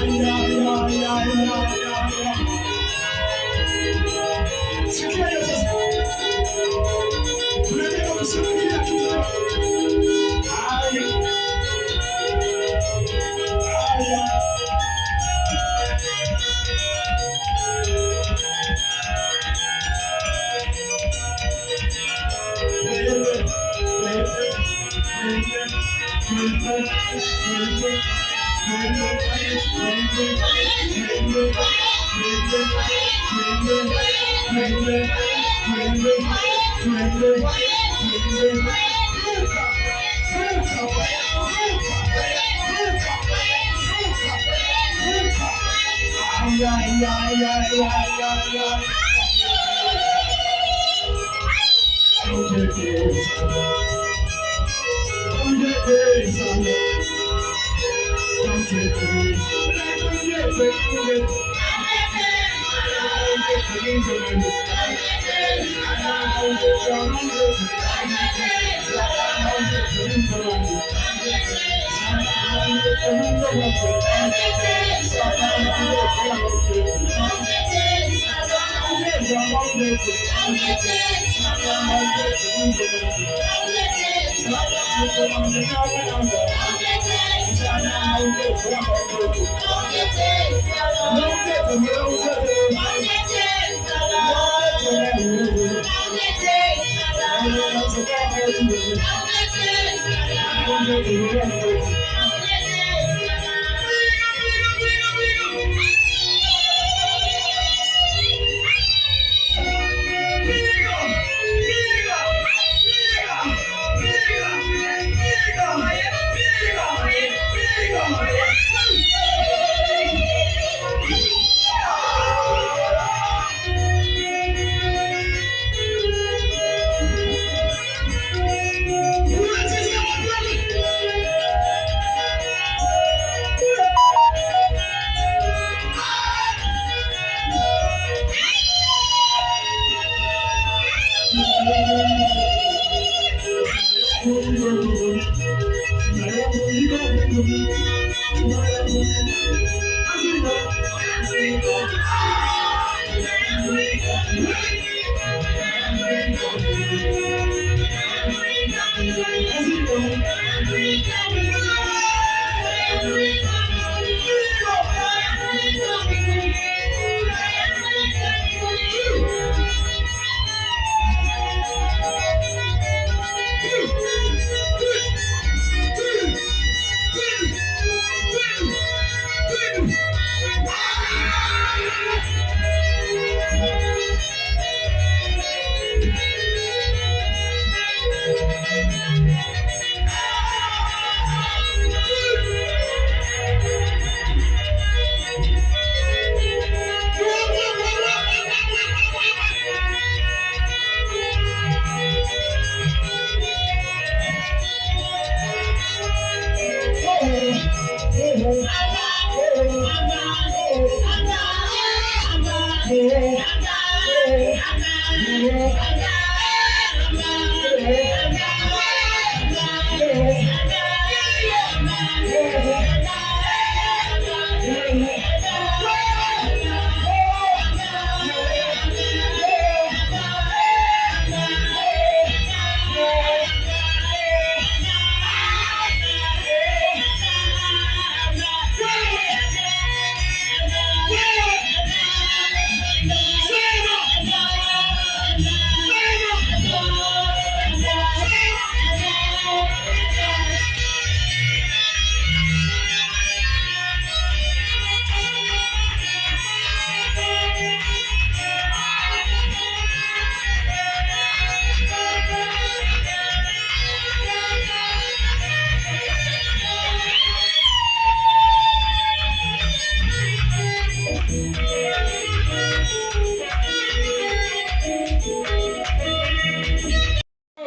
Ay, ay, ay, ay, ay. Sikia hiyo sasa. Tunataka kusimulia kitu. Ay. Ay. Ay, ay, ay, ay, ay, ay, ay.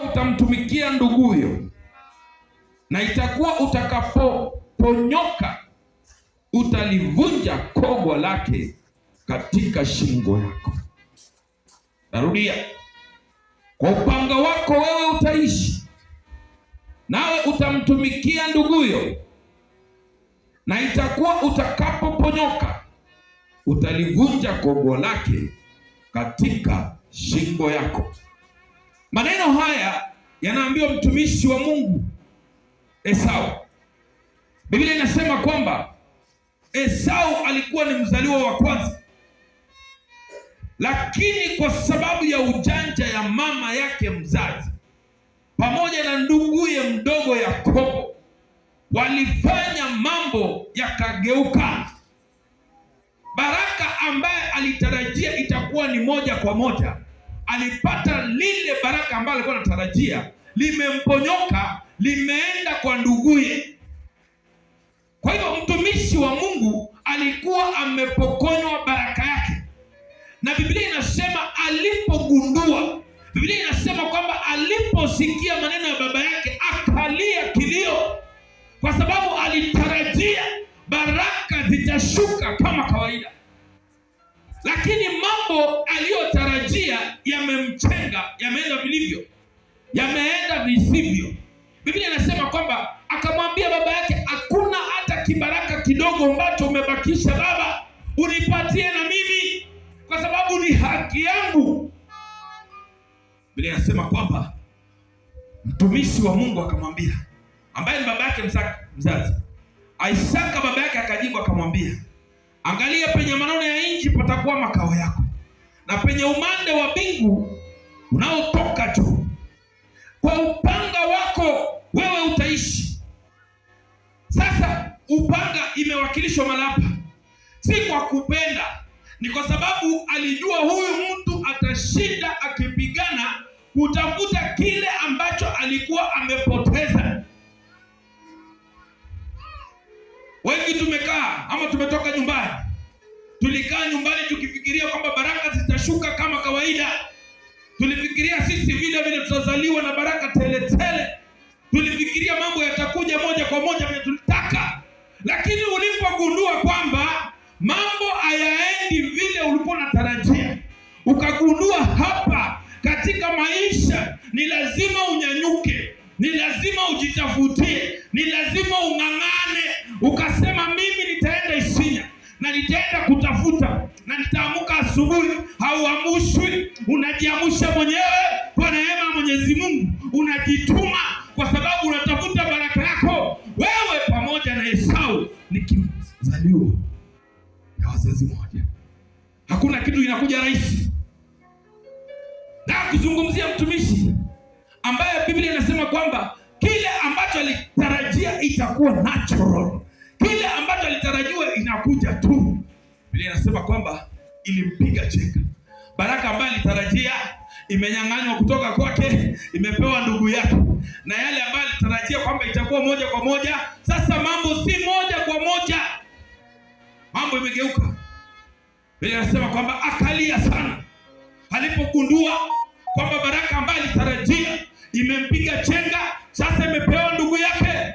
Utamtumikia nduguyo, na itakuwa utakapoponyoka utalivunja kogwa lake katika shingo yako. Narudia, kwa upanga wako wewe utaishi, nawe utamtumikia nduguyo, Na itakuwa utakapoponyoka utalivunja kogo lake katika shingo yako. Maneno haya yanaambiwa mtumishi wa Mungu Esau. Biblia inasema kwamba Esau alikuwa ni mzaliwa wa kwanza, lakini kwa sababu ya ujanja ya mama yake mzazi pamoja na nduguye mdogo Yakobo walifanya mambo yakageuka. Baraka ambaye alitarajia itakuwa ni moja kwa moja, alipata lile baraka ambalo alikuwa anatarajia limemponyoka, limeenda kwa nduguye. Kwa hivyo mtumishi wa Mungu alikuwa amepokonywa baraka yake, na Biblia inasema alipogundua, Biblia inasema kwamba aliposikia maneno ya baba yake akalia kilio, kwa sababu alitarajia baraka zitashuka kama kawaida, lakini mambo aliyotarajia yamemchenga, yameenda vilivyo, yameenda visivyo. Biblia inasema kwamba akamwambia baba yake, hakuna hata kibaraka kidogo ambacho umebakisha baba, unipatie na mimi, kwa sababu ni haki yangu. Biblia inasema kwamba mtumishi wa Mungu akamwambia, ambaye ni baba yake mzazi, Isaka baba yake akajibu akamwambia, angalia, penye maneno ya nchi patakuwa makao yako, na penye umande wa mbingu unaotoka juu, kwa upanga wako wewe utaishi. Sasa upanga imewakilishwa mahali hapa, si kwa kupenda, ni kwa sababu alijua huyu mtu atashinda akipigana kutafuta kile ambacho alikuwa amepoteza. Wengi tumekaa ama tumetoka nyumbani, tulikaa nyumbani tukifikiria kwamba baraka zitashuka kama kawaida. Tulifikiria sisi vile vile tutazaliwa na baraka tele tele. Tulifikiria mambo yatakuja moja kwa moja vile tulitaka, lakini ulipogundua kwamba mambo hayaendi vile ulikuwa unatarajia, ukagundua hapa katika maisha ni lazima unyanyuke, ni lazima ujitafutie, ni lazima ung'ang'ane. Ukasema mimi nitaenda Isinya na nitaenda kutafuta na nitaamuka asubuhi. Hauamushwi, unajiamusha mwenyewe kwa neema ya Mwenyezi Mungu, unajituma kwa sababu unatafuta baraka yako. Wewe pamoja na Esau ni kimzaliwa ya wazazi moja, hakuna kitu inakuja rahisi. Na kuzungumzia mtumishi ambaye Biblia inasema kwamba kile ambacho alitarajia itakuwa natural, kile ambacho alitarajiwa inakuja tu. Biblia inasema kwamba ilimpiga cheka. Baraka ambayo alitarajia imenyang'anywa kutoka kwake, imepewa ndugu yake, na yale ambayo alitarajia kwamba itakuwa moja kwa moja, sasa mambo si moja kwa moja, mambo imegeuka. Biblia inasema kwamba akalia sana alipogundua kwamba baraka ambayo alitarajia imempiga chenga, sasa imepewa ndugu yake.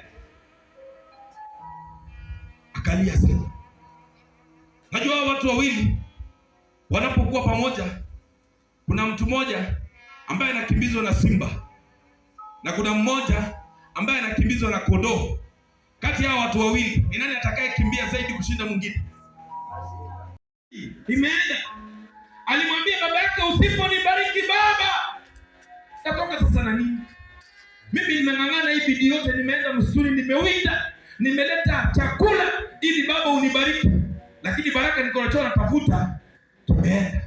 Akalia sana. Najua watu wawili wanapokuwa pamoja, kuna mtu mmoja ambaye anakimbizwa na simba na kuna mmoja ambaye anakimbizwa na kondoo. Kati ya watu wawili ni nani atakayekimbia zaidi kushinda mwingine? Imeenda. Alimwambia baba yake, usiponibariki baba, tatoka sasa na nini? Mimi nimeng'ang'ana hii bidii yote, nimeenda msituni, nimewinda, nimeleta chakula ili baba unibariki, lakini baraka niko nacho natafuta, tumeenda.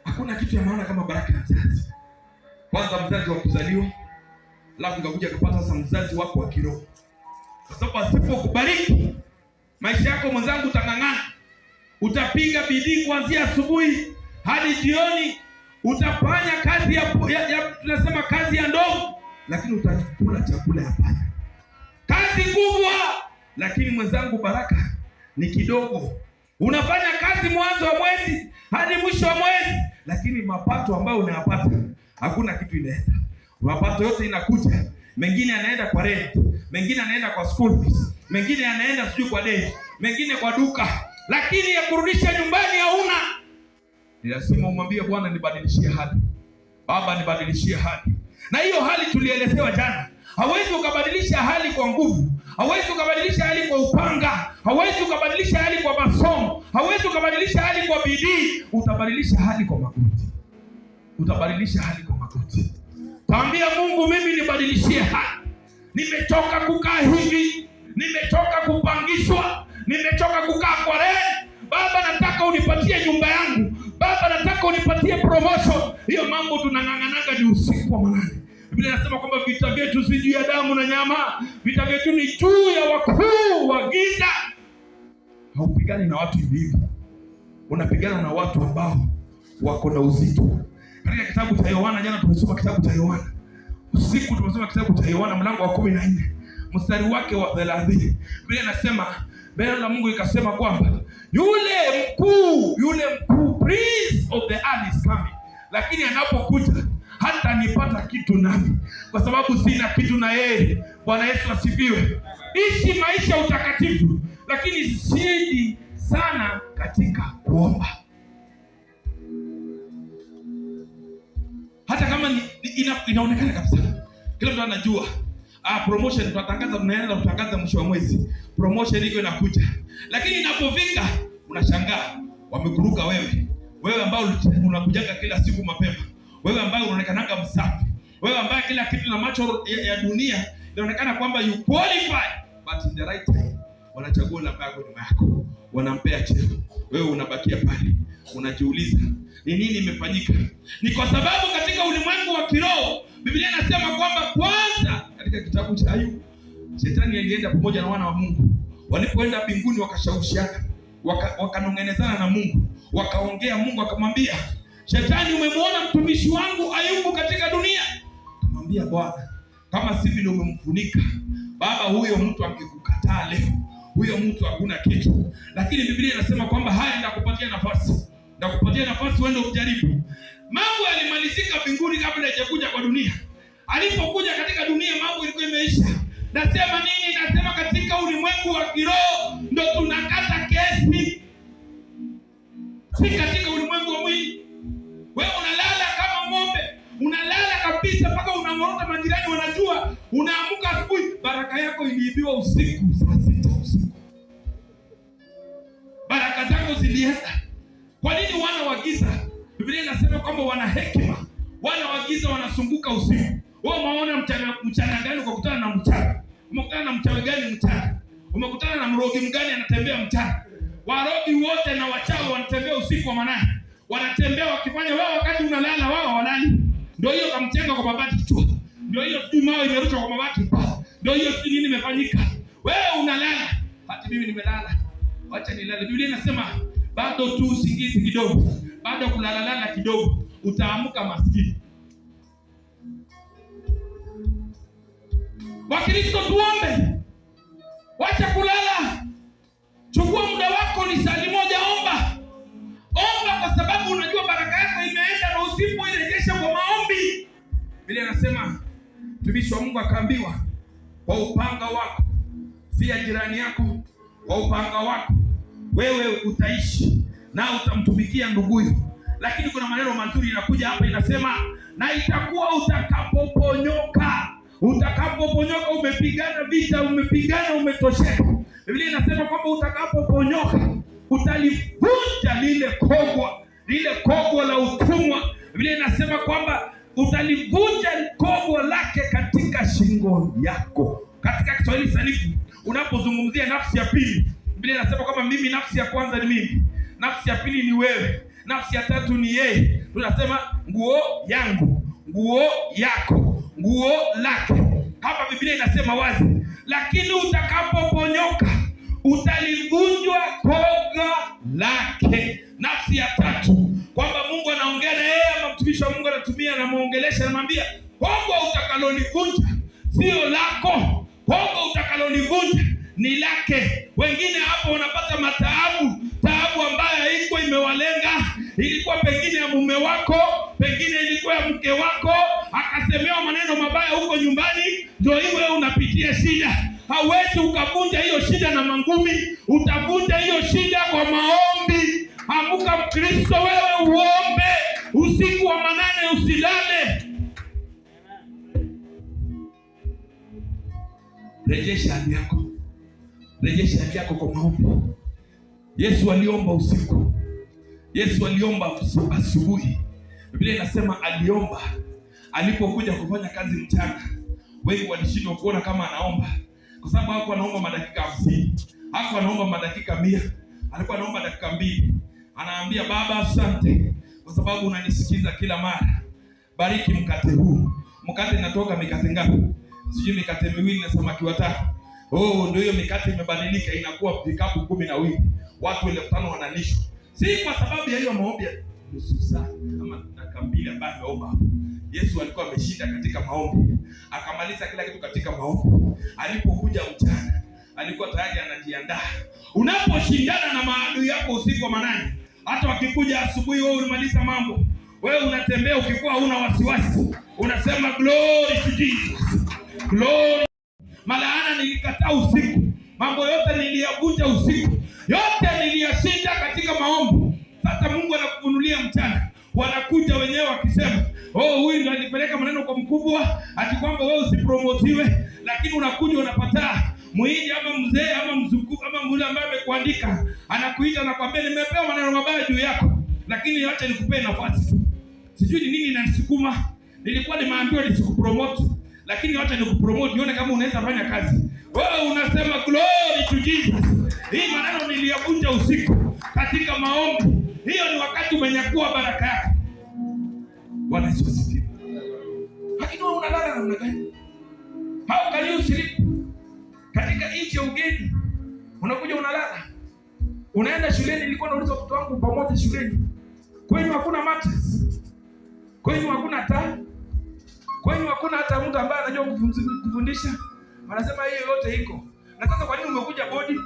Hakuna kitu ya maana kama baraka ya mzazi. Kwanza mzazi wa kuzaliwa, alafu ngakuja kupata sasa mzazi wako wa kiroho, kwa sababu asipokubariki maisha yako mwenzangu, utang'ang'ana, utapiga bidii kuanzia asubuhi hadi jioni, utafanya kazi ya tunasema kazi ya ndovu, lakini utakula chakula ya panya. Kazi kubwa, lakini mwenzangu, baraka ni kidogo. Unafanya kazi mwanzo wa mwezi hadi mwisho wa mwezi, lakini mapato ambayo unayapata hakuna kitu inaenda. Mapato yote inakuja, mengine yanaenda kwa rent, mengine yanaenda kwa school fees, mengine yanaenda sijui kwa deni, mengine kwa duka, lakini ya kurudisha nyumbani hauna. Ni lazima umwambie Bwana, nibadilishie hali. Baba, nibadilishie hali. Na hiyo hali tulielezewa jana. Hawezi ukabadilisha hali kwa nguvu, hawezi ukabadilisha hali kwa upanga, hawezi ukabadilisha hali kwa masomo, hawezi ukabadilisha hali kwa bidii. Utabadilisha hali kwa magoti, utabadilisha hali kwa magoti. Taambia Mungu, mimi nibadilishie hali. Nimechoka kukaa hivi, nimechoka kupangishwa, nimechoka kukaa kwa rent. Baba, nataka unipatie nyumba yangu. Baba, nataka unipatie promotion. Hiyo mambo tunang'ang'anaga ni usiku wa manane. Biblia inasema kwamba vita vyetu si juu ya damu na nyama, vita vyetu ni juu ya wakuu wa giza. Haupigani na watu hivi hivi, unapigana na watu ambao wako na uzito. Katika kitabu cha Yohana, jana tumesoma kitabu cha Yohana usiku, tumesoma kitabu cha Yohana mlango wa 14 mstari wake wa 30. Biblia inasema, neno la Mungu ikasema kwamba yule mkuu, prince of the earth is coming, lakini anapokuja hata nipata kitu nami, kwa sababu sina kitu na yeye. Bwana Yesu asifiwe. Ishi maisha utakatifu, lakini zidi sana katika kuomba. Hata kama inaonekana kabisa, kila mtu anajua promotion tunatangaza, tunaenda kutangaza mwisho wa mwezi, promotion iko inakuja, lakini inapofika unashangaa wamekuruka wewe, wewe ambao unakujaga kila siku mapema, wewe ambaye unaonekananga msafi, wewe ambaye kila kitu na macho ya dunia inaonekana kwamba you qualify, but in the right time wanachagua yule ambaye nyuma yako, wanampea cheo, wewe unabakia pale, unajiuliza ni nini imefanyika. Ni kwa sababu katika ulimwengu wa kiroho Biblia inasema kwamba kwanza katika kitabu cha Ayubu, shetani alienda pamoja na wana wa Mungu. Walipoenda mbinguni wakashawishiana, wakanong'enezana na Mungu, wakaongea. Mungu akamwambia Shetani, umemwona mtumishi wangu Ayubu katika dunia? Akamwambia, Bwana, kama si vile umemfunika baba, huyo mtu angekukataa leo, huyo mtu hakuna kitu. Lakini Biblia inasema kwamba haya, ndakupatia nafasi, ndakupatia nafasi uende ujaribu. Mambo yalimalizika mbinguni kabla haijakuja kwa dunia. Alipokuja katika dunia mambo ilikuwa imeisha. Nasema nini? Nasema katika ulimwengu wa kiroho ndo tunakata kesi, si katika ulimwengu wa mwili. Wewe unalala kama ng'ombe, unalala kabisa mpaka unang'orota, majirani wanajua. Unaamka asubuhi, baraka yako iliibiwa usiku saa 6 usiku, baraka zako zilienda. Kwa nini wana wa giza? Biblia inasema kwamba wana hekima. Wana wa giza wanazunguka usiku. Wewe umeona mchana gani ukakutana na mchawi? Umekutana na mchawi gani mchana? Umekutana na mrogi mgani anatembea mchana? Warogi wote na wachawi wanatembea usiku wa manane. Wanatembea wakifanya wao wakati unalala, wao walali. Ndio hiyo kamchenga kwa mabati kichwa. Ndio hiyo sijui mawe imerushwa kwa mabati. Ndio hiyo sijui nini imefanyika. Wewe unalala. Hata mimi nimelala. Wacha nilale. Biblia inasema bado tu usingizi kidogo, bado kulalalala kidogo, utaamka maskini. Wakristo tuombe. Wacha kulala. Chukua muda wako, ni saa moja, omba. Omba kwa sababu unajua baraka yako imeenda na usipoirejesha kwa maombi. Biblia inasema mtumishi wa Mungu akaambiwa, kwa upanga wako, si ya jirani yako, kwa upanga wako wewe utaishi na utamtumikia nduguyo. Lakini kuna maneno mazuri inakuja hapa, inasema na itakuwa utakapoponyoka, utakapoponyoka, umepigana vita, umepigana, umetosheka. Biblia inasema kwamba utakapoponyoka utalivunja lile kogwa, lile kogwa la utumwa. Biblia inasema kwamba utalivunja kogwa lake katika shingo yako. Katika Kiswahili sanifu, unapozungumzia nafsi ya pili, Biblia inasema kwamba mimi, nafsi ya kwanza ni mimi, nafsi ya pili ni wewe, nafsi ya tatu ni yeye. Tunasema nguo yangu, nguo yako, nguo lake. Hapa Biblia inasema wazi, lakini utakapoponyoka utalivunjwa koga lake. Nafsi ya tatu, kwamba Mungu anaongea na yeye, ama mtumishi wa Mungu anatumia, anamuongelesha, anamwambia koga utakalolivunja sio lako, koga utakalolivunja ni lake. Wengine hapo wanapata mataabu, taabu ambayo haikuwa imewalenga, ilikuwa pengine ya mume wako, pengine ilikuwa ya mke wako, akasemewa maneno mabaya huko nyumbani, ndio hiyo unapitia shida. Hauwezi ukavunja hiyo shida na mangumi, utavunja hiyo shida kwa maombi. Amuka Mkristo, wewe uombe usiku wa manane, usilale. Rejesha hali yako. Rejesha hali yako kwa maombi. Yesu aliomba usiku. Yesu aliomba asubuhi. Biblia inasema aliomba alipokuja kufanya kazi mchana. Wengi walishindwa kuona kama anaomba, kwa sababu hakuwa anaomba madakika 50, hakuwa anaomba madakika 100, alikuwa anaomba dakika 2. Anaambia Baba, asante kwa sababu unanisikiza kila mara. Bariki mkate huu. Mkate inatoka mikate ngapi? Sijui mikate 2 na samaki 3. Oh, ndio hiyo mikate imebadilika inakuwa vikapu 12. Watu 5,000 wanalishwa. Si kwa sababu ya hiyo maombi ya nusu saa ama dakika 2 ambayo ameomba hapo. Yesu alikuwa ameshinda katika maombi. Akamaliza kila kitu katika maombi. Alipokuja mchana, alikuwa tayari anajiandaa. Unaposhindana na maadui yako usiku wa manane, hata wakikuja asubuhi wewe unamaliza mambo. Wewe unatembea ukikuwa huna wasiwasi. Unasema glory to Jesus. Glory. Malaana nilikataa usiku. Mambo yote niliyavunja usiku. Yote niliyashinda katika maombi. Sasa Mungu anakufunulia mchana. Wanakuja wenyewe wakisema, oh, huyu ndiye alipeleka maneno kwa mkubwa ati kwamba wewe usipromotiwe, lakini unakuja unapata muhindi ama mzee ama mzungu ama yule ambaye amekuandika anakuita anakuambia, nimepewa maneno mabaya juu yako, lakini acha nikupee nafasi tu. Sijui ni nini inanisukuma. Nilikuwa nimeambiwa nisikupromote, lakini acha nikupromote nione kama unaweza fanya kazi. Wewe unasema glory to Jesus. Hii maneno niliyavunja usiku katika maombi. Hiyo ni wakati umenyakua baraka yako. Bwana Yesu asifiwe. Lakini wewe unalala namna gani? How can you sleep? Katika nchi ya ugeni unakuja unalala. Unaenda shuleni, nilikuwa nauliza watoto wangu pamoja shuleni. Kwenu hakuna mattress. Kwenu hakuna taa. Kwenu hakuna hata mtu ambaye anajua kufundisha. Wanasema hiyo yote iko. Na sasa kwa nini umekuja bodi?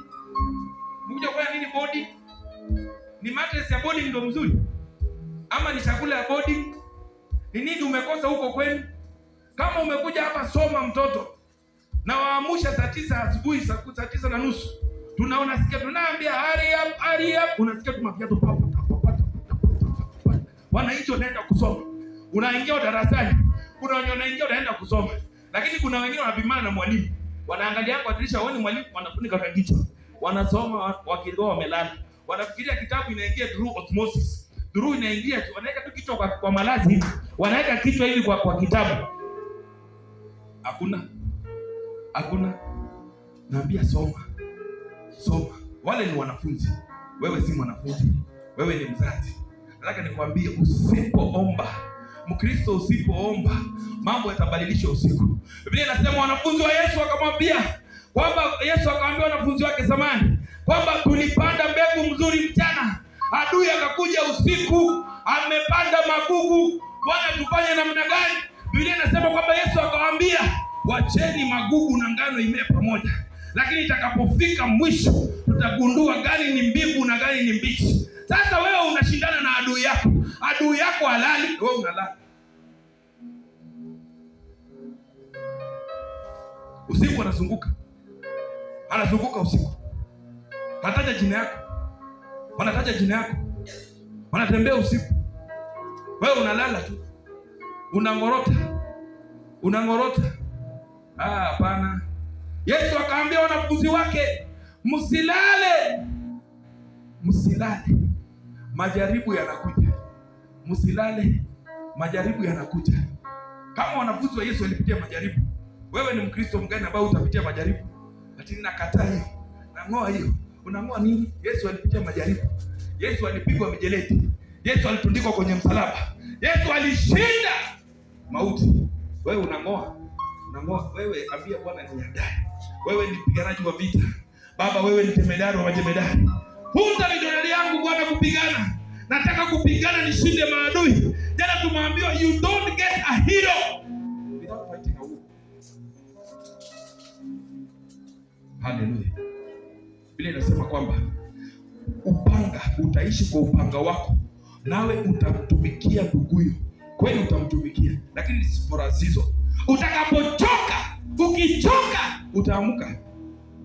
Umekuja kwa nini bodi? Ni mattress ya bodi ndio mzuri? Ama ni chakula ya bodi? Ni nini umekosa huko kwenu? Kama umekuja hapa soma mtoto. Na waamusha saa 9 asubuhi, saa 9:30. Tunaona sikia tunaambia hurry up, hurry up. Unasikia tu maviatu pa pa pa pa pa. Wananchi wanaenda kusoma. Unaingia darasani. Kuna wenye wanaingia wanaenda kusoma. Lakini kuna wengine wanapimana na mwalimu. Wanaangalia kwa dirisha waone mwalimu, wanafunika kwa kichwa. Wanasoma wakiwa wamelala. Wanafikiria kitabu inaingia through osmosis. Through inaingia, wanaweka tu kichwa kwa malazi hivi. Wanaweka kichwa hivi kwa kitabu. Hakuna. Hakuna. Naambia soma. Soma. Wale ni wanafunzi. Wewe si mwanafunzi. Wewe ni mzazi. Nataka nikwambie, usipoomba, Mkristo usipoomba, mambo yatabadilishwa usiku. Biblia inasema wanafunzi wa Yesu wakamwambia kwamba Yesu akawaambia wanafunzi wake zamani kwamba tulipanda mbegu mzuri mchana, adui akakuja usiku amepanda magugu. Bwana, tufanye namna gani? Biblia inasema kwamba Yesu akawaambia, wacheni magugu na ngano imee pamoja, lakini itakapofika mwisho tutagundua gani ni mbivu na gani ni mbichi. Sasa wewe unashindana na adui yako. Adui yako halali, wewe unalala. Usiku anazunguka. Anazunguka usiku. Anataja jina yako. Wanataja jina yako. Wanatembea usiku. Wewe unalala tu. Unangorota. Unangorota. Ah, hapana. Yesu akaambia wanafunzi wake, msilale. Msilale. Majaribu yanakuja. Msilale. Majaribu yanakuja. Kama wanafunzi wa Yesu walipitia majaribu, wewe ni Mkristo mgani ambaye utapitia majaribu? Lakini nakataa hiyo. Nang'oa hiyo. Unang'oa nini? Yesu alipitia majaribu. Yesu alipigwa mijeledi. Yesu alitundikwa kwenye msalaba. Yesu alishinda mauti. Wewe unang'oa. Unang'oa. Wewe ambia Bwana niandae. Wewe ni mpiganaji wa vita. Baba, wewe ni jemedari wa majemedari. Funza vidole yangu Bwana kupigana. Nataka kupigana nishinde maadui. Jana tumeambiwa you don't get a hero without fighting a war. Hallelujah. Biblia inasema kwamba upanga utaishi kwa upanga wako, nawe utamtumikia nduguyo. Kweli utamtumikia, lakini for a season. Utakapochoka, ukichoka utaamka.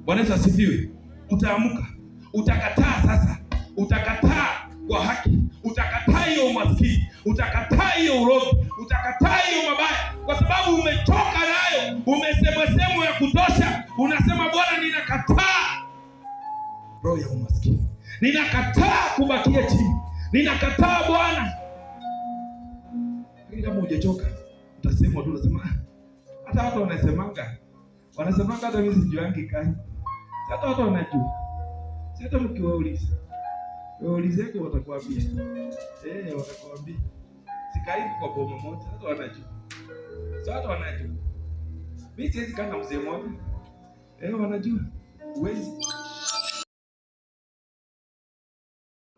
Bwana Yesu asifiwe. Utaamka. Utakataa sasa. Utakataa kwa haki. Utakataa hiyo umaskini, utakataa hiyo urogi, utakataa hiyo mabaya, kwa sababu umechoka nayo, umesema sehemu ya kutosha. roho ya umaskini. Ninakataa kubakia chini. Ninakataa Bwana. Lakini kama hujachoka, utasema tu, unasema hata watu wanasemanga. Wanasemanga hata mimi sijuangi kazi. Hata watu wanajua. Hata mkiwauliza. Waulizeke watakwambia. Watakwambia. Sikai kwa boma moja, hata wanajua. Sasa hata wanajua. Mimi siwezi kaa na mzee mmoja. Wanajua. Huwezi.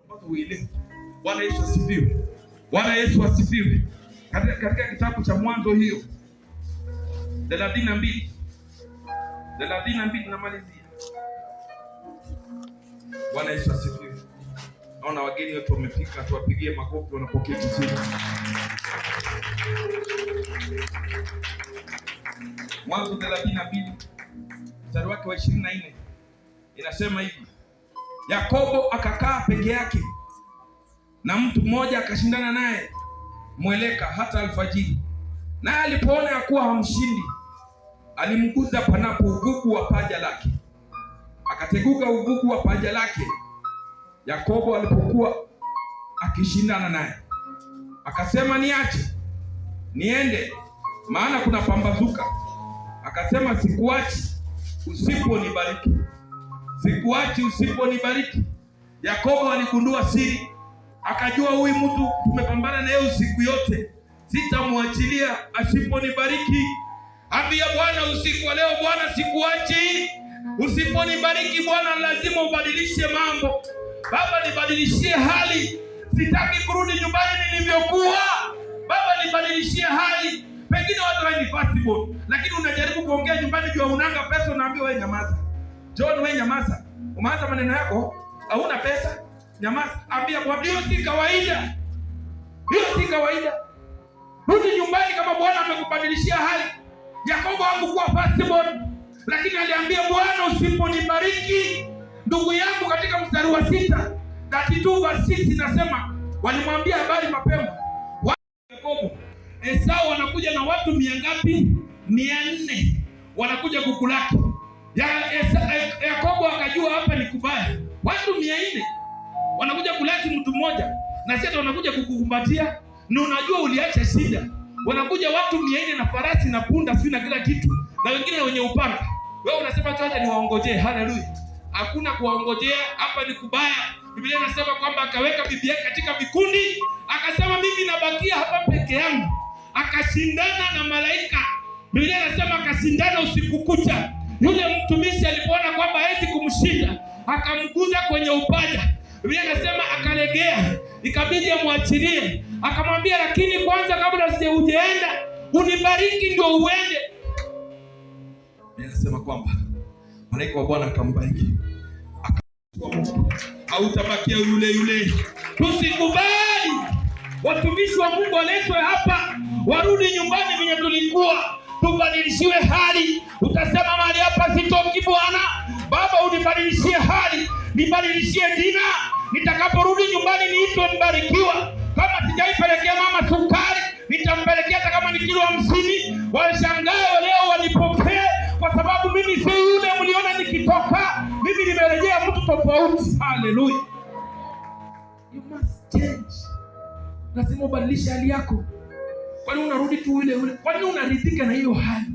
Mpaka uelewe. Bwana Yesu asifiwe. Bwana Yesu asifiwe. Katika kitabu cha Mwanzo hiyo 32 32 namalizia. Bwana Yesu asifiwe. Naona wageni wetu wamefika, tuwapigie makofi wanapoketi chini. Mwanzo 32 mstari wake wa 24 inasema hivi: Yakobo akakaa peke yake na mtu mmoja akashindana naye mweleka hata alfajiri. Naye alipoona ya kuwa hamshindi, alimguza panapo ugugu wa paja lake. Akateguka ugugu wa paja lake Yakobo alipokuwa akishindana naye. Akasema, niache niende, maana kuna pambazuka. Akasema, sikuachi usiponibariki. Sikuachi usiponibariki. Yakobo aligundua siri, akajua huyu mtu tumepambana naye usiku yote, sitamwachilia asiponibariki. Ambia Bwana usiku wa leo, Bwana sikuachi usiponibariki. Bwana lazima ubadilishe mambo. Baba nibadilishie hali, sitaki kurudi nyumbani nilivyokuwa. Baba nibadilishie hali. Pengine watu hawa ni possible, lakini unajaribu kuongea nyumbani juu unanga pesa, unaambiwa wewe nyamaza. John wewe nyamaza. Umeanza maneno yako, hauna pesa, nyamaza. Ambia Bwana, hiyo si kawaida. Hiyo si kawaida. Rudi nyumbani kama Bwana amekubadilishia hali. Yakobo hakuwa possible, lakini aliambia Bwana usiponibariki. Ndugu yangu, katika mstari wa 6, 32 verse 6 inasema walimwambia habari mapema. Yakobo, Esau wanakuja na watu 100 ngapi? 400. Wanakuja kukulaki. Yakobo akajua hapa ni kubaya. Watu 400 wanakuja kulaki mtu mmoja, na sasa wanakuja kukukumbatia, na unajua uliacha shida. Wanakuja watu 400 na farasi na punda sio na kila kitu, na wengine wenye upanga. Wewe unasema tu acha niwaongojee. Haleluya. Hakuna kuwaongojea, hapa ni kubaya. Biblia inasema kwamba akaweka bibi yake katika vikundi, akasema mimi nabakia hapa peke yangu. Akashindana na malaika. Biblia inasema akashindana usiku kucha. Yule mtumishi alipoona kwamba hawezi kumshinda, akamguza kwenye upaja. Biblia inasema akalegea, ikabidi amwachilie. Akamwambia, lakini kwanza kabla sijaenda unibariki ndio uende. Biblia inasema kwamba malaika wa Bwana akambariki. Mungu, hautabakia yule yule. Tusikubali watumishi wa Mungu waletwe hapa warudi nyumbani venye tulikuwa, tubadilishiwe hali. Utasema mahali hapa sitoki Bwana. Baba unibadilishie hali, nibadilishie jina. Nitakaporudi nyumbani niitwe mbarikiwa. Kama sijaipelekea mama sukari, nitampelekea hata kama ni kilo 50. Washangae leo wanipokee, kwa sababu mimi si yule mliona nikitoka. Mimi nimerejea mtu tofauti. Haleluya. You must change. Lazima ubadilishe hali yako. Kwa nini unarudi tu yule yule? Kwa nini unaridhika na hiyo hali?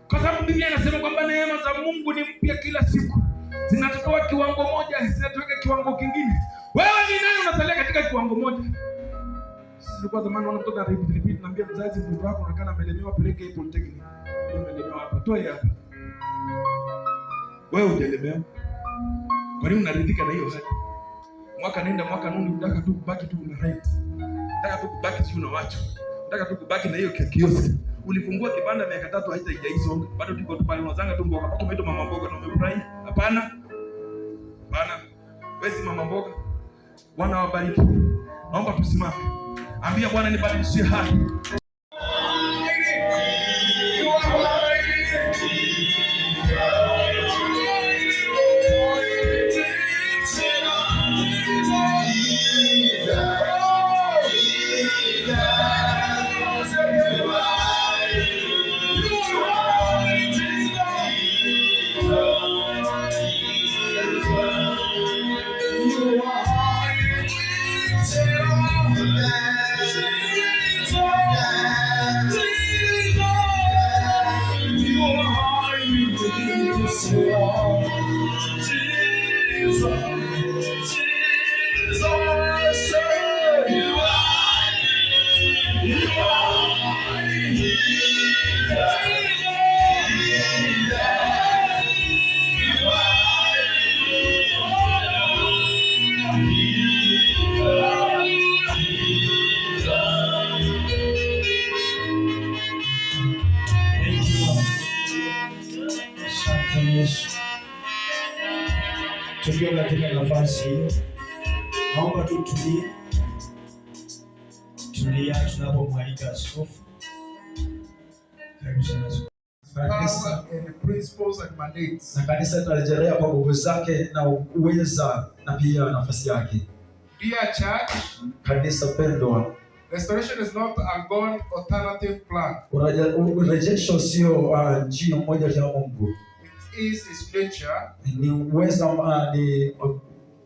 Kwa sababu Biblia inasema kwamba neema za Mungu ni mpya kila siku. Zinatotoa kiwango moja, zinatuweka kiwango kingine. Wewe ni nani unasalia katika kiwango moja? Sisi tulikuwa zamani wana mtoto anaripiti, tunaambia mzazi mtoto wako anakaa amelemewa, peleke polytechnic. Amelemewa hapa, toa hapa. Wewe hujalemewa. Kwa nini unaridhika na hiyo hali? Mwaka nenda mwaka nuni, unataka tu kubaki tu una right. Unataka tu kubaki tu una wacho. Unataka tu kubaki na hiyo kioski. Ulifungua kibanda miaka 3 haitaisonga. Bado tuko tu pale unazanga tu mboga. Mpaka umeitwa mama mboga na umefurahi. Hapana. Hapana. Wewe si mama mboga. Bwana awabariki. Naomba tusimame. Ambia Bwana nibadilishie hali. Jesus. Yesu. Tukiwa katika nafasi hiyo, naomba tu tulie, tulia tunapomwalika askofu. Karibu sana askofu. Kanisa, Power and principles and mandates. Na kanisa litarejelea kwa nguvu zake na uweza na pia nafasi yake. Dear church, Kanisa pendwa, restoration is not a God alternative plan. Urejesho sio njia moja ya Mungu, It is His nature. ni uweza ni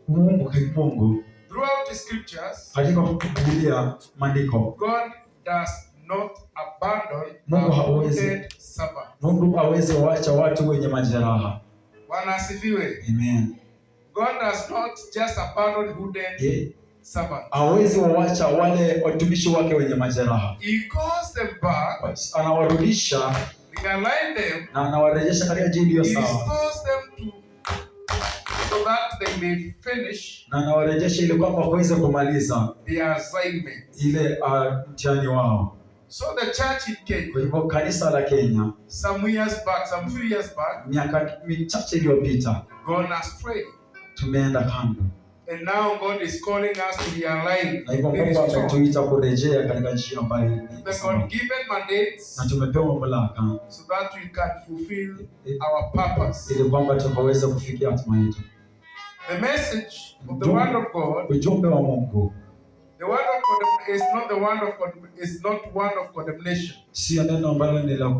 Mungu Mungu. Throughout the scriptures, Katika Biblia maandiko, God does not abandon Mungu a hawezi. wounded servant. Mungu hawezi waacha watu wenye majeraha. Bwana asifiwe. Amen. God does not just abandon wounded servants. Hawezi waacha wale watumishi wake wenye majeraha, He calls them back, anawarudisha realign them, na anawarejesha katika njia iliyo he sawa, restores them to so that they may finish na anawarejesha ili kwamba waweze kumaliza their assignment. ile mtihani wao. So the church in Kenya, Kwa hivyo kanisa la Kenya some years back, some few years back, miaka michache iliyopita gone astray. tumeenda kando, And now God is calling us to realign, na hivyo be Mungu restored. ametuita kurejea katika njia ambayo The ni sawa. God-given mandates Na tumepewa mamlaka so that we can fulfill our purpose. ili kwamba tukaweze kufikia hatima yetu. The message of the word of God, Ujumbe wa Mungu the word of God is not the word of God, is not word of condemnation. sio neno ambalo ni la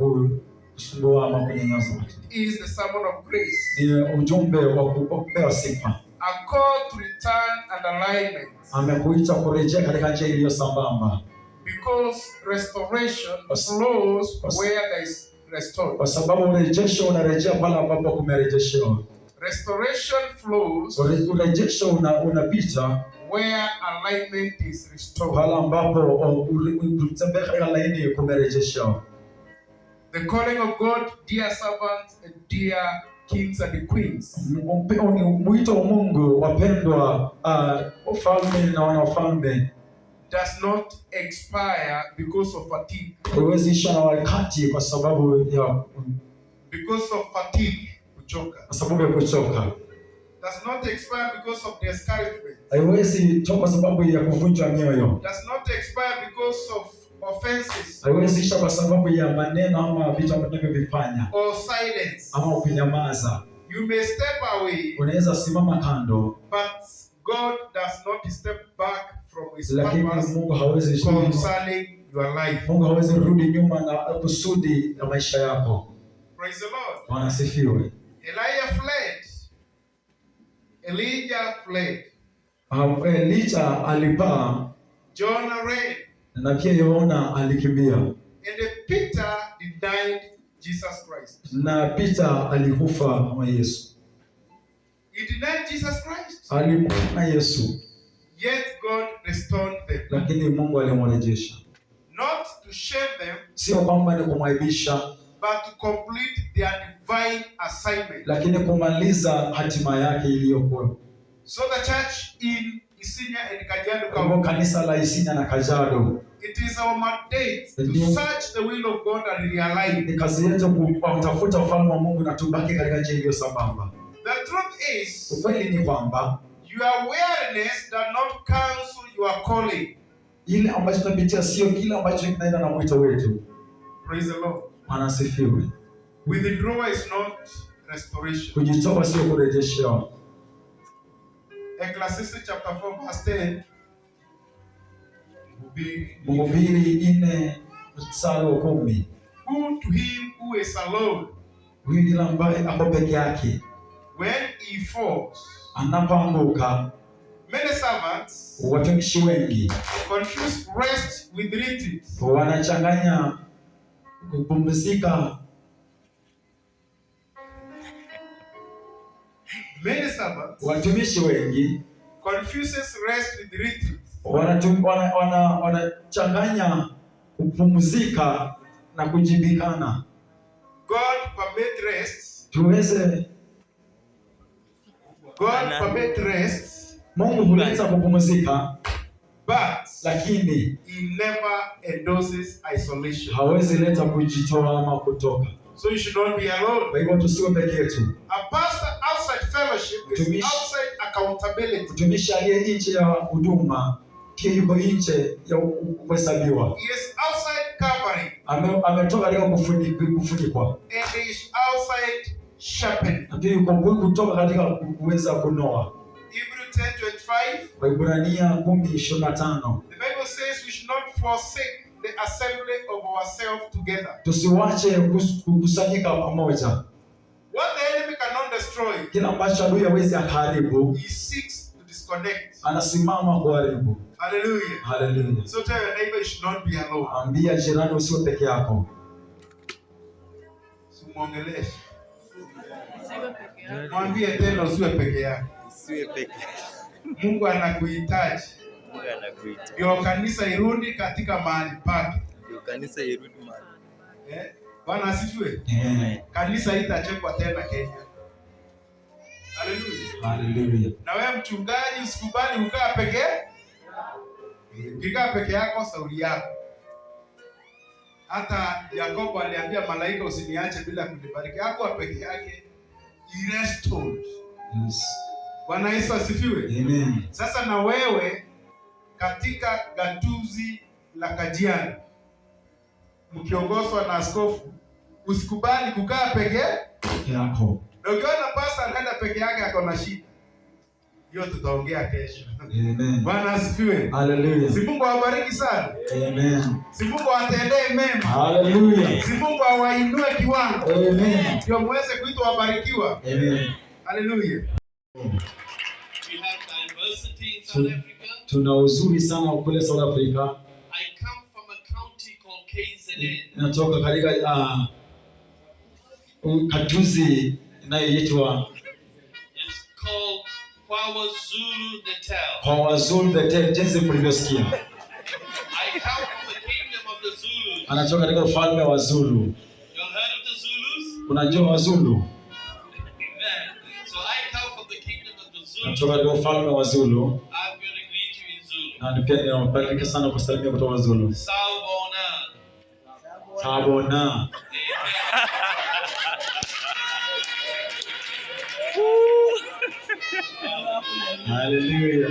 kusumbua ama kunyanyasa watu, It is the sermon of grace, ni ujumbe wa kupewa sifa. a call to return and alignment, Amekuita kurejea katika njia iliyo sambamba, because restoration flows where there is restored. kwa sababu urejesho unarejea pale ambapo kumerejeshewa. Restoration flows Urejesho unapita where alignment is restored. pale ambapo kutembea katika laini kumerejeshewa. The calling of God, dear servants and dear kings and queens, Mwito wa Mungu, wapendwa, wafalme na wanafalme, does not expire because of fatigue. huwezi isha na wakati kwa sababu ya Because of fatigue, kuchoka. kwa sababu ya kuchoka. Does not expire because of discouragement. Haiwezi toka kwa sababu ya kuvunjwa mioyo. Does not expire because of offenses Haiwezi isha kwa sababu ya maneno ama vitu ambavyo tunavyovifanya or silence. ama kunyamaza. You may step away, Unaweza simama kando, but God does not step back from his lakini purpose Mungu hawezi concerning your life. Mungu hawezi rudi nyuma na kusudi la maisha yako. Praise the Lord. Bwana asifiwe. Elijah fled. Elijah fled. Elija alipaa Jonah ran. na pia Yohana alikimbia And Peter denied Jesus Christ. na Peter alikufa kama Yesu. He denied Jesus Christ. Alimkana Yesu, Yet God restored them. lakini Mungu alimrejesha. Not to shame them, Sio kwamba ni kumwaibisha, but to complete their divine assignment. lakini kumaliza hatima yake iliyokuwa. So the church in Isinya and Kajiado Kwa hivyo County, kanisa la Isinya na Kajiado, it is our mandate to Ndiyo. search the will of God and realign. ni kazi yetu kutafuta ufalme wa Mungu na tubaki katika njia iliyo sambamba. The truth is, Ukweli ni kwamba your weariness does not cancel your calling. ile ambacho tunapitia sio kile ambacho kinaenda na mwito wetu. Praise the Lord. Bwana asifiwe. Withdrawal is not restoration. Kujitoa sio kurejeshewa. Ecclesiastes chapter 4, verse 10. Mhubiri. Mhubiri 4:10. Who to him who is alone, Huyu yule ambaye ako peke yake when he falls, anapoanguka, many servants watumishi wengi confuse rest with retreat. wanachanganya kupumzika. Many servants Watumishi wengi confuses rest with retreat. wanachanganya kupumzika na kujibikana. God permit rest. Tuweze God permit rest, Mungu huleta kupumzika, but lakini he never endorses isolation. hawezi leta kujitoa ama kutoka. So you should not be alone. Kwa hivyo tusiwe peke yetu. A pastor outside fellowship is Mtumishi. outside accountability. Mtumishi aliye nje ya huduma pia yuko nje ya kuhesabiwa, He is outside covering ametoka katika kufunikwa, and he is outside sharpening. na pia yuko kutoka katika kuweza kunoa. Hebrew 10:25. Waibrania 10:25, The Bible says we should not forsake the assembly of ourselves together. tusiwache kukusanyika pamoja. What the enemy cannot destroy, Kila ambacho adui hawezi akaharibu, he seeks to disconnect. anasimama kuharibu. Hallelujah. Haleluya! So tell your neighbor you should not be alone. Ambia jirani usiwe peke yako. Usimwongeleshe. Mwambie tena usiwe peke yako. Usiwe peke Mungu anakuhitaji. Mungu anakuita. Ndio kanisa irudi katika mahali pake. Ndio kanisa irudi mahali. Eh? Bwana asifiwe. Amen. Kanisa itachekwa tena Kenya. Haleluya. Haleluya. Na wewe mchungaji usikubali kukaa peke. Ukikaa peke yako sauli yako. Hata Yakobo aliambia malaika usiniache bila kunibariki. Hakuwa peke yake. He restored. Yes. Bwana Yesu asifiwe. Amen. Sasa na wewe katika gatuzi la Kajiado mkiongozwa na askofu, usikubali kukaa peke Peke yako. na ukiona pasta anaenda peke yake ako na shida, hiyo tutaongea kesho. Amen. Bwana asifiwe. Haleluya. Si Mungu awabariki sana, Amen. si Mungu awatendee mema, Haleluya. si Mungu awainue kiwango, Amen. ndio muweze kuitwa wabarikiwa. Amen. Haleluya. We have diversity in South Africa. Tuna uzuri sana kule South Africa. I come from a county called KZN. Natoka katika katuzi inayoitwa It's called KwaZulu Natal. KwaZulu Natal, jinsi mlivyosikia. I come from the kingdom of the Zulus. Anatoka katika ufalme wa Zulu. You all heard of the Zulus? Unajua Wazulu? Amen. So I come from the kingdom of the Zulus. Anatoka katika ufalme wa Zulu, I'm going to greet you in Zulu. na pia ninawapeleka sana kusalimia kutoka Zulu. Sawubona. Sabona. Haleluya.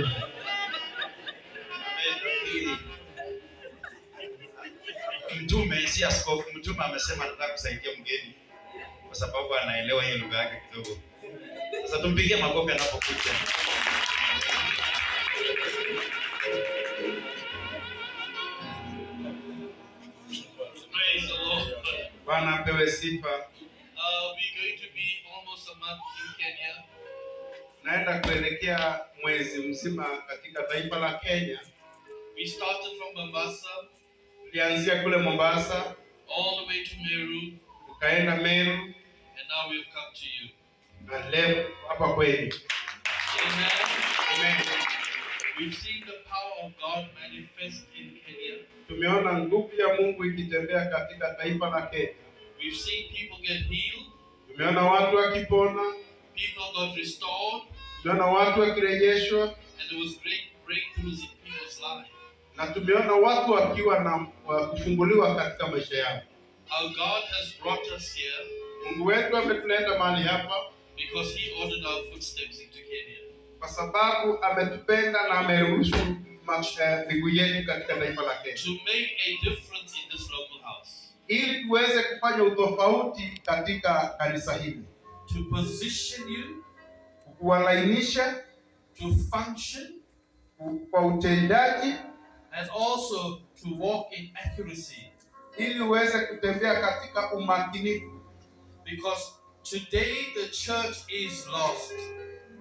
Mtume si askofu, mtume amesema anataka kusaidia mgeni kwa sababu anaelewa hiyo lugha yake kidogo. Sasa tumpigie makofi anapokuja. Praise the Lord. Bwana apewe sifa. We're going to be almost a month in Kenya. Naenda kuelekea mwezi mzima katika taifa la Kenya. We started from Mombasa Tulianzia kule Mombasa, all the way to Meru, tukaenda Meru and now we've come to you. na leo hapa kwenu. Amen. Amen. We've seen the power of God manifest in Kenya. Tumeona nguvu ya Mungu ikitembea katika taifa la Kenya. We've seen people get healed, Tumeona watu wakipona, people got restored, tumeona watu wakirejeshwa and there was great breakthroughs in people's lives. na tumeona watu wakiwa na wa kufunguliwa katika maisha yao. Our God has brought us here Mungu wetu ametuleta mahali hapa because He ordered our footsteps into Kenya. kwa sababu ametupenda na ameruhusu miguu yetu katika taifa la Kenya To make a difference in this local house, ili tuweze kufanya utofauti katika kanisa hili, to position you, kuwalainisha to function, kwa utendaji, and also to walk in accuracy. ili uweze kutembea katika umakinifu, Because today the church is lost.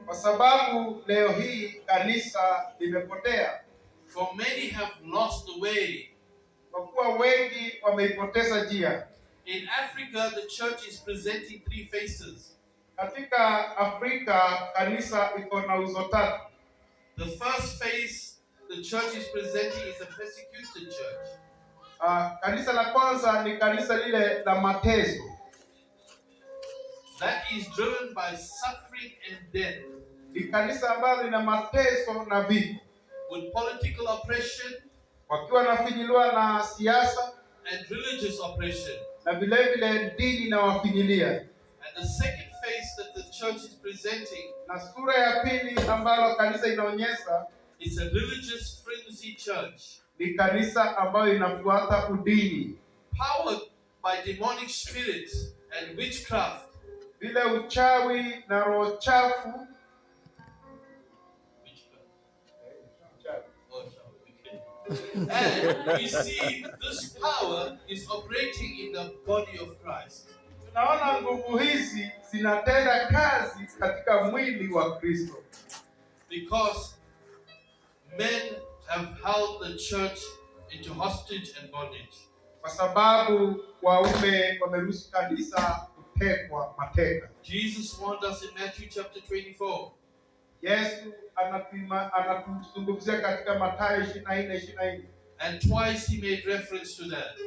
kwa sababu leo hii kanisa limepotea, For many have lost the way. kwa kuwa wengi wameipoteza njia. In Africa, the church is presenting three faces. Katika Afrika kanisa iko na uso tatu. The first face the church is presenting is a persecuted church. Kanisa la kwanza ni kanisa lile la mateso, That is driven by suffering and death, ni kanisa ambalo lina mateso na vifo, with political oppression wakiwa wanafinyiliwa na siasa and religious oppression, Na vile vile dini inawafinyilia. And the second face that the church is presenting Na sura ya pili ambalo kanisa inaonyesha is a religious frenzy church, ni kanisa ambayo inafuata udini, powered by demonic spirits and witchcraft. Vile uchawi na roho chafu. Witchcraft. Oh, okay. And we see this power is operating in the body of Christ. Tunaona nguvu hizi zinatenda kazi katika mwili wa Kristo, Because men have held the church into hostage and bondage. Kwa sababu waume wameruhusu kanisa kutekwa mateka. Jesus warned us in Matthew chapter 24. Yesu anatuzungumzia katika Mathayo 24:24. And twice he made reference to that.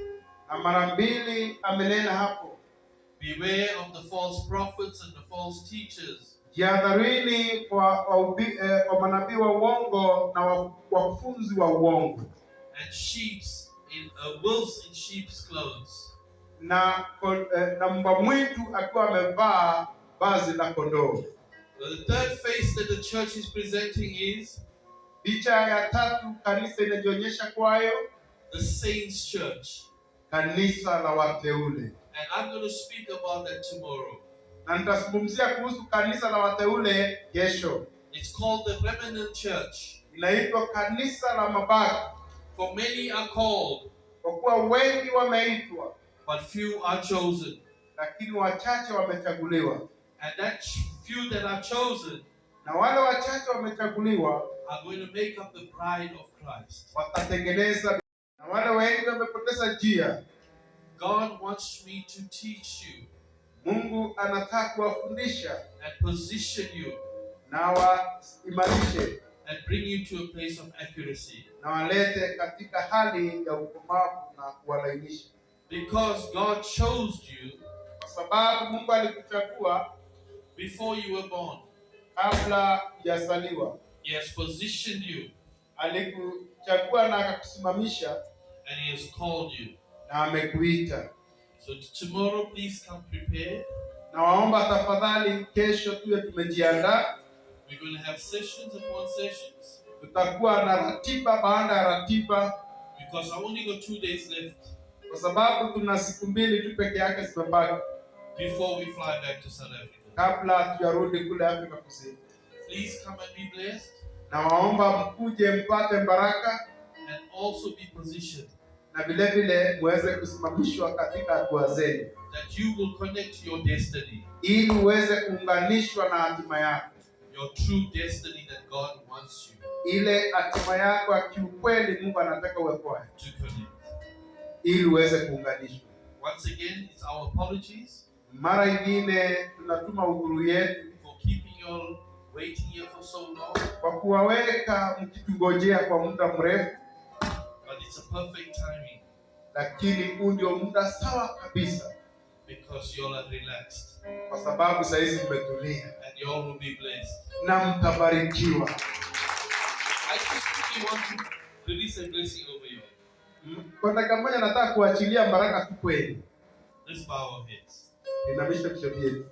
Na mara mbili amenena hapo. Beware of the false prophets and the false teachers. Jihadharini kwa manabii wa uongo na wakufunzi wa uongo. And wolves in sheep's clothes. Na mbwa mwitu akiwa amevaa vazi la kondoo. The third face that the church is presenting is picha ya tatu kanisa inajionyesha kwayo, the saints' church. Kanisa la wateule. And I'm going to speak about that tomorrow. Na nitazungumzia kuhusu kanisa la wateule kesho. It's called the remnant church. Inaitwa kanisa la mabaki. For many are called, kwa kuwa wengi wameitwa, but few are chosen. Lakini wachache wamechaguliwa. And that few that are chosen na wale wachache wamechaguliwa are going to make up the bride of Christ. Watatengeneza, na wale wengi wamepoteza njia. God wants me to teach you Mungu anataka kuwafundisha and position you na waimarishe and bring you to a place of accuracy. na walete katika hali ya ukomavu na kuwalainisha. Because God chose you kwa sababu Mungu alikuchagua before you were born. Kabla hujazaliwa. He has positioned you. Alikuchagua na akakusimamisha. And he has called you. Na amekuita. So tomorrow please come prepared. Nawaomba tafadhali kesho tuwe tumejiandaa. We're going to have sessions upon sessions. Tutakuwa na ratiba baada ya ratiba. Because I only got 2 days left. Kwa sababu tuna siku 2 tu peke yake zimebaki. Before we fly back to South Africa. Kabla hatujarudi kule Afrika Kusini. Please come and be blessed. Nawaomba mkuje mpate baraka. And also be positioned. Na vile vile muweze kusimamishwa katika hatua zenu. That you will connect your destiny. Ili uweze kuunganishwa na hatima yako. Your true destiny that God wants you. Ile hatima yako ya kiukweli Mungu anataka uwe kwayo. To connect. Ili uweze kuunganishwa. Once again, it's our apologies. Mara nyingine tunatuma uhuru yetu For keeping you all waiting here for so long. Kwa kuwaweka mkitungojea kwa muda mrefu. But it's a perfect timing. Lakini huu ndio muda sawa kabisa. Because you all are relaxed. Kwa sababu saa hizi mmetulia. And you all will be blessed. Na mtabarikiwa. I just really want to release a blessing over you. Kwa dakika moja nataka kuachilia baraka tu kwenu. Let's bow our heads. Inamisha vichwa vyetu.